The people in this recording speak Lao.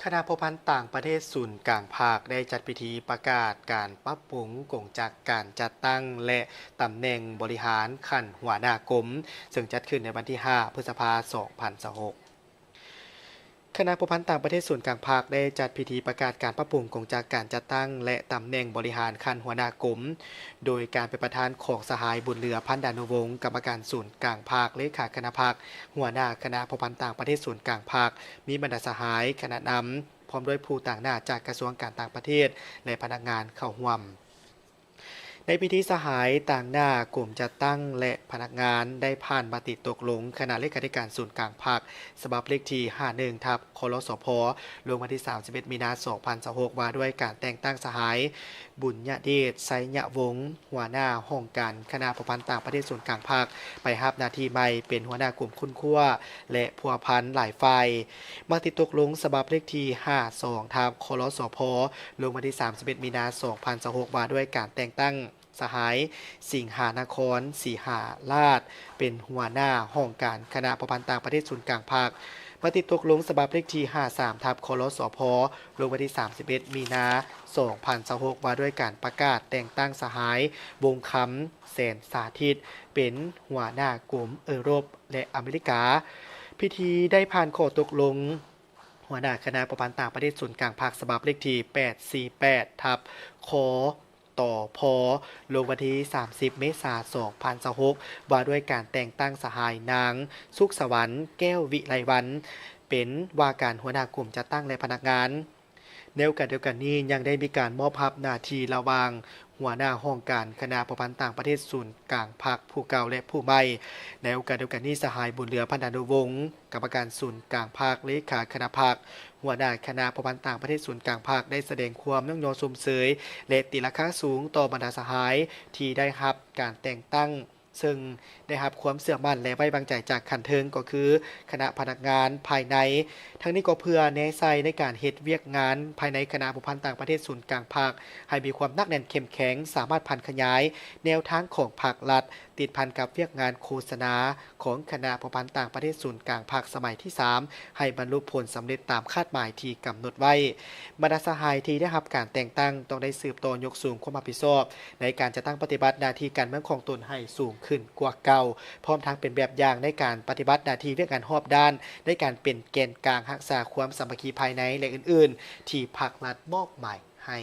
ຄະນະພົວພັນຕ່າງປະເທດສູນກາງພັກ ໄດ້ຈັດພິທີປະກາດການປັບປຸງກົງຈັກການຈັດຕັ້ງ ແລະ ຕຳແໜ່ງບໍລິຫານຂັ້ນຫົວໜ້າກົມ, ເຊິ່ງຈັດຂຶ້ນໃນວັນທີຫ້າ ພຶດສະພາ ສອງພັນຊາວຫົກ. ຄະນະພົວພັນຕ່າງປະເທດສູນກາງພັກ ໄດ້ຈັດພິທີປະກາດການປັບປຸງກົງຈັກການຈັດຕັ້ງ ແລະ ຕຳແໜ່ງບໍລິຫານຂັ້ນຫົວໜ້າກົມ ໂດຍການເປັນປະທານຂອງສະຫາຍ ບຸນເຫຼືອ ພັນດານຸວົງ ກຳມະການສູນກາງພັກ, ເລຂາຄະນະພັກ, ຫົວໜ້າຄະນະພົວພັນຕ່າງປະເທດສູນກາງພັກ, ມີບັນດາສະຫາຍ, ຄະນະນຳ ພ້ອມດ້ວຍຜູ້ຕາງໜ້າຈາກກະຊວງການຕ່າງປະເທດ ແລະ ພະນັກງານເຂົ້າຮ່ວມ. ໃນພິທີ, ສະຫາຍຕາງໜ້າກົມຈັດຕັ້ງ ແລະ ພະນັກງານ ໄດ້ຜ່ານມະຕິຕົກລົງຄະນະເລຂາທິການສູນກາງພັກ ສະບັບເລກທີ ຫ້າໜຶ່ງ ທັບ ຄລສພ ລົງວັນທີ ສາມສິບເອັດ ມີນາ ສອງພັນຊາວຫົກ ວ່າດ້ວຍການແຕ່ງຕັ້ງສະຫາຍ ບຸນຍະເດດ ໄຊຍະວົງ ຫົວໜ້າຫ້ອງການຄະນະພົວພັນຕ່າງປະເທດສູນກາງພັກ ໄປຮັບໜ້າທີ່ໃໝ່ເປັນຫົວໜ້າກົມຄົ້ນຄວ້າ ແລະ ພົວພັນຫຼາຍຝ່າຍ. ມະຕິຕົກລົງສະບັບເລກທີ ຫ້າສອງ ທັບ ຄລສພ ລົງວັນທີ ສາມສິບເອັດ ມີນາ ສອງພັນຊາວຫົກ ວ່າດ້ວຍການແຕ່ງຕັ້ງສະຫາຍ ສິງຫານະຄອນ ສີຫາລາດ ເປັນຫົວໜ້າຫ້ອງການຄະນະພົວພັນຕ່າງປະເທດສູນກາງພັກ. ມະຕິຕົກລົງສະບັບເລກທີ ຫ້າສາມ ທັບ ຄລສພ ລົງວັນທີ ສາມສິບເອັດ ມີນາ ສອງພັນຊາວຫົກ ວ່າດ້ວຍການປະກາດແຕ່ງຕັ້ງສະຫາຍ ວົງຄຳ ແສນສາທິດ ເປັນຫົວໜ້າກົມເອີຣົບ ແລະ ອາເມລິກາ. ພິທີໄດ້ຜ່ານຂໍ້ຕົກລົງຫົວໜ້າຄະນະພົວພັນຕ່າງປະເທດສູນກາງພັກ ສະບັບເລກທີ ແປດສີ່ແປດ ທັບ ຄ ຕພ ລົງວັນທີ ສາມສິບ ເມສາ ສອງພັນຊາວຫົກ ວ່າດ້ວຍການແຕ່ງຕັ້ງສະຫາຍ ນາງ ສຸກສະຫວັນ ແກ້ວວິໄລວັນ ເປັນວ່າການຫົວໜ້າກົມຈັດຕັ້ງ ແລະ ພະນັກງານ. ໃນໂອກາດດຽວກັນນີ້ ຍັງໄດ້ມີການມອບຮັບໜ້າທີ່ລະຫວ່າງຫົວໜ້າຫ້ອງການຄະນະພົວພັນຕ່າງປະເທດສູນກາງພັກຜູ້ເກົ່າ ແລະ ຜູ້ໃໝ່. ໃນໂອກາດດຽວກັນນີ້ ສະຫາຍ ບຸນເຫຼືອ ພັນດານຸວົງ ກຳມະການສູນກາງພັກ, ເລຂາຄະນະພັກ, ຫົວໜ້າຄະນະພົວພັນຕ່າງປະເທດສູນກາງພັກ ໄດ້ສະແດງຄວາມຍ້ອງຍໍຊົມເຊີຍ ແລະ ຕີລາຄາສູງຕໍ່ບັນດາສະຫາຍທີ່ໄດ້ຮັບການແຕ່ງຕັ້ງ ເຊິ່ງໄດ້ຮັບຄວາມເຊື່ອໝັ້ນ ແລະ ໄວ້ວາງໃຈຈາກຂັ້ນເທິງ ກໍຄືຄະນະພະນັກງານພາຍໃນ. ທັງນີ້ກໍເພື່ອແນໃສ່ໃນການເຮັດວຽກງານພາຍໃນຄະນະພົວພັນຕ່າງປະເທດສູນກາງພັກ ໃຫ້ມີຄວາມໜັກແໜ້ນເຂັ້ມແຂງ, ສາມາດຜັນຂະຫຍາຍແນວທາງຂອງພາກລັດ ຕິດພັນກັບວຽກງານໂຄສະນາຂອງຄະນະພົວພັນຕ່າງປະເທດສູນກາງພັກສະໄໝທີສາມ ໃຫ້ບັນລຸຜົນສຳເລັດຕາມຄາດໝາຍທີ່ກຳນົດໄວ້. ບັນດາສະຫາຍທີ່ໄດ້ຮັບການແຕ່ງຕັ້ງ ຕ້ອງໄດ້ສືບຕໍ່ຍົກສູງຄວາມຮັບຜິດຊອບໃນການຈັດຕັ້ງປະຕິບັດໜ້າທີ່ການເມືອງຂອງຕົນໃຫ້ສູງຂຶ້ນກວ່າເກົ່າ, ພ້ອມທັງເປັນແບບຢ່າງໃນການປະຕິບັດໜ້າທີ່ວຽກງານຮອບດ້ານ, ໃນການເປັນແກນກາງຮັກສາຄວາມສາມັກຄີພາຍໃນ ແລະ ອື່ນໆ ທີ່ພັກລັດມອບໝາຍໃຫ້.